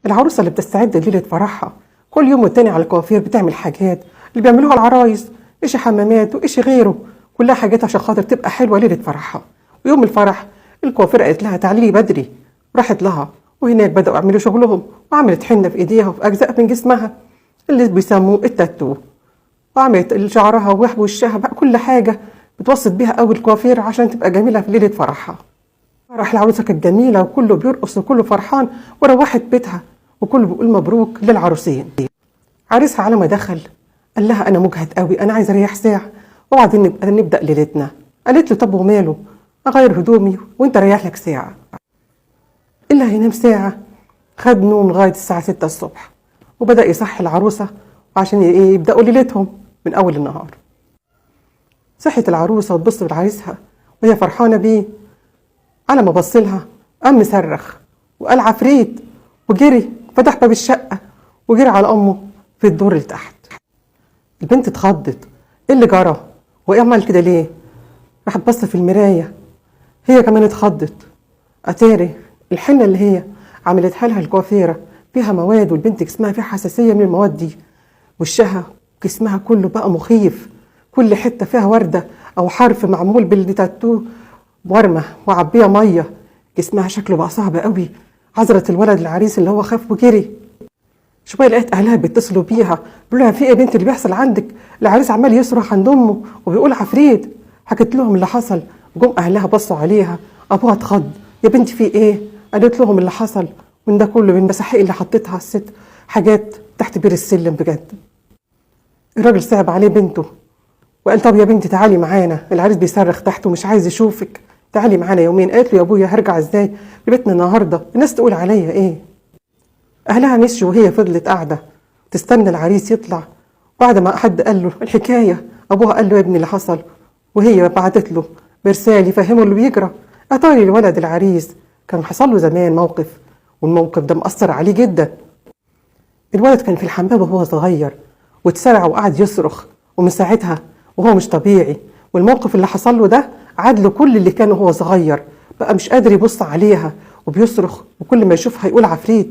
العروسة اللي بتستعد ليلة فرحها كل يوم والتاني على الكوافير بتعمل حاجات اللي بيعملوها العرايس، إشي حمامات وإشي غيره، كلها حاجات عشان خاطر تبقى حلوة ليلة فرحها. ويوم الفرح الكوافير قالت لها تعالي لي بدري، راحت لها وهناك بدأوا يعملوا شغلهم، وعملت حنة في إيديها وفي أجزاء من جسمها اللي بيسموه التاتو، وعملت شعرها ووشها بقى كل حاجة بتوسط بيها أول الكوافير عشان تبقى جميلة في ليلة فرحها. فرح العروسة كانت جميلة وكله بيرقص وكله فرحان، وروحت بيتها وكله بيقول مبروك للعروسين. عريسها على ما دخل قال لها أنا مجهد قوي، أنا عايز أريح ساعة وبعدين نبقى نبدأ ليلتنا. قالت له طب وماله، أغير هدومي وأنت ريح لك ساعة. اللي هينام ساعة خد نوم لغاية الساعة 6 الصبح، وبدأ يصحي العروسة عشان يبدأوا ليلتهم من أول النهار. صحت العروسة وتبص لعريسها وهي فرحانة بيه، على ما بصلها قام صرخ وقال عفريت، وجري فتح باب الشقة وجري على أمه في الدور اللي تحت. البنت اتخضت، ايه اللي جرى وايه عمل كده ليه؟ راحت بص في المراية، هي كمان اتخضت. اتاري الحنة اللي هي عملتها لها الكوافيرة فيها مواد، والبنت جسمها فيها حساسية من المواد دي، وشها جسمها كله بقى مخيف، كل حتة فيها وردة أو حرف معمول بالتاتو ورمة وعبية مية، جسمها شكله بقى صعب قوي. عذرت الولد العريس اللي هو خاف وجري. شوية لقيت أهلها بيتصلوا بيها بيقولوا لها في إيه يا بنت اللي بيحصل عندك؟ العريس عمال يصرخ عند أمه وبيقول عفريت. حكت لهم اللي حصل، جم أهلها بصوا عليها، أبوها اتخض، يا بنتي في إيه؟ قالت لهم اللي حصل، وإن ده كله من مساحيق اللي حطيتها الست حاجات تحت بير السلم. بجد الراجل صعب عليه بنته وقال طب يا بنتي تعالي معانا، العريس بيصرخ تحت ومش عايز يشوفك، تعالي معانا يومين. قالت له يا ابويا هرجع ازاي لبيتنا النهارده، الناس تقول عليا ايه؟ اهلها مشوا وهي فضلت قاعدة تستنى العريس يطلع. بعد ما حد قال له الحكاية ابوها قال له يا ابني اللي حصل، وهي بعتت له برسال يفهمه اللي بيجرى. اتاري الولد العريس كان حصل له زمان موقف، والموقف ده مأثر عليه جدا. الولد كان في الحمام وهو صغير واتسرع وقعد يصرخ، ومن ساعتها وهو مش طبيعي، والموقف اللي حصل له ده عاد له كل اللي كان وهو صغير، بقى مش قادر يبص عليها وبيصرخ، وكل ما يشوفها يقول عفريت.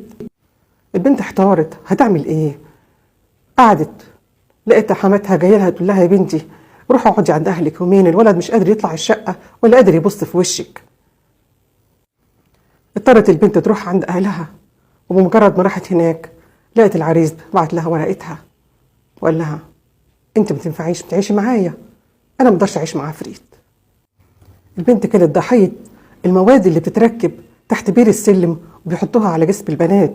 البنت احتارت هتعمل ايه؟ قعدت لقيت حماتها جاية لها تقول لها يا بنتي روحي اقعدي عند اهلك يومين، الولد مش قادر يطلع الشقة ولا قادر يبص في وشك. اضطرت البنت تروح عند اهلها، وبمجرد ما راحت هناك لقت العريس بعت لها ورقتها وقال لها انت ما تنفعيش تعيشي معايا، انا ما اقدرش اعيش مع عفريت. البنت كانت ضحية المواد اللي بتتركب تحت بير السلم وبيحطوها على جسم البنات.